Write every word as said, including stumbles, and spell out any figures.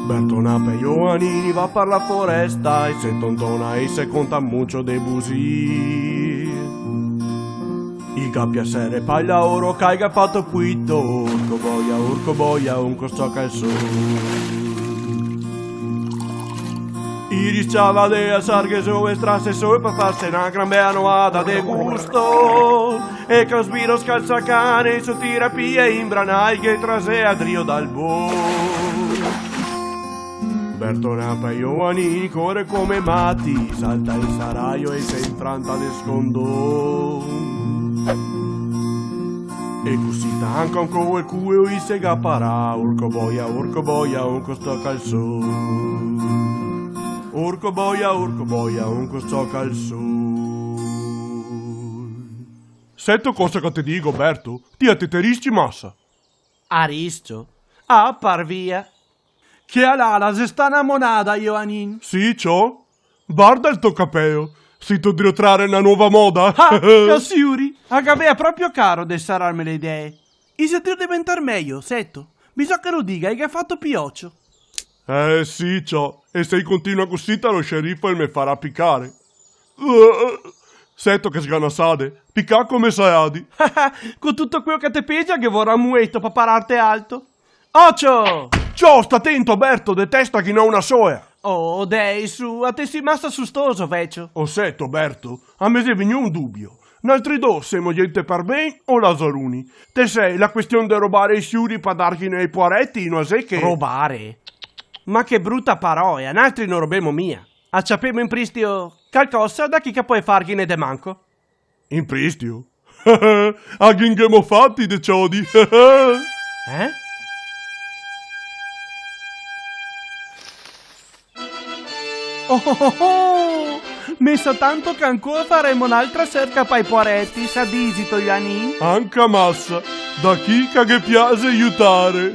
Berto Napo e Joanini va par la foresta e se tontona e se conta un mucio de busì. I ga piaser par el laoro che i ga fato puito, orco boia, orco boia, un coscio calzon. I risciava de asarghe so e strase so par farse na gran bea noada de gusto. E con sbiro scalzacane, so tira pie e imbranai che trasea drio dal bo. Berto Napo e Joanini core come mati, salta in saraio e se infranta de scondon. E cusì tanco anco el culo i se ga parà, orco boia, orco boia, un coscio calzon. Orco boia, orco boia, un coscio calzon. Seto cosa che te digo, Berto? Ti a te te risci masa. A riscio? Ah, par via. Che a la, la xe sta na monada, Joanin. Sì, ciò? Varda el to capeo. Sito drio trare na nova moda? Ah, casiuri, a gavea proprio caro de sararme le idee. I xe drio deventar mejo, seto. Bisogna che lo diga, i ga fato piocio. Eh, sì, ciò. E se i continua cusì, ta lo sceriffo el me farà picare. Seto che sganasade, picà come saladi. Co tuto queo che te pesa, ghe vorà un mueto pa pararte alto. Ocio! Ciò, sta tento, Berto, de testa ghi n'ò una soea. Oh, dei, su, a te si masa sustoso, vecio. O seto, Berto, a me xe vegnù un dubio. Naltri do semo gente par ben o lazaruni? Te sè, la question de robare i siuri pa darghine ai poareti, no xe che... Robare? Ma che bruta paroea, naltri no robemo mia. A ciapemo in pristio calcosa da chi che pol farghine de manco. In pristio? A ghin ghemo fati de ciodi. Eh? Oh, oh, oh, oh! Me sa tanto che ancora faremo n'altra serca pa i poareti, sa dixito, Joanin? Anca masa, da chi che ghe piaxe iutare.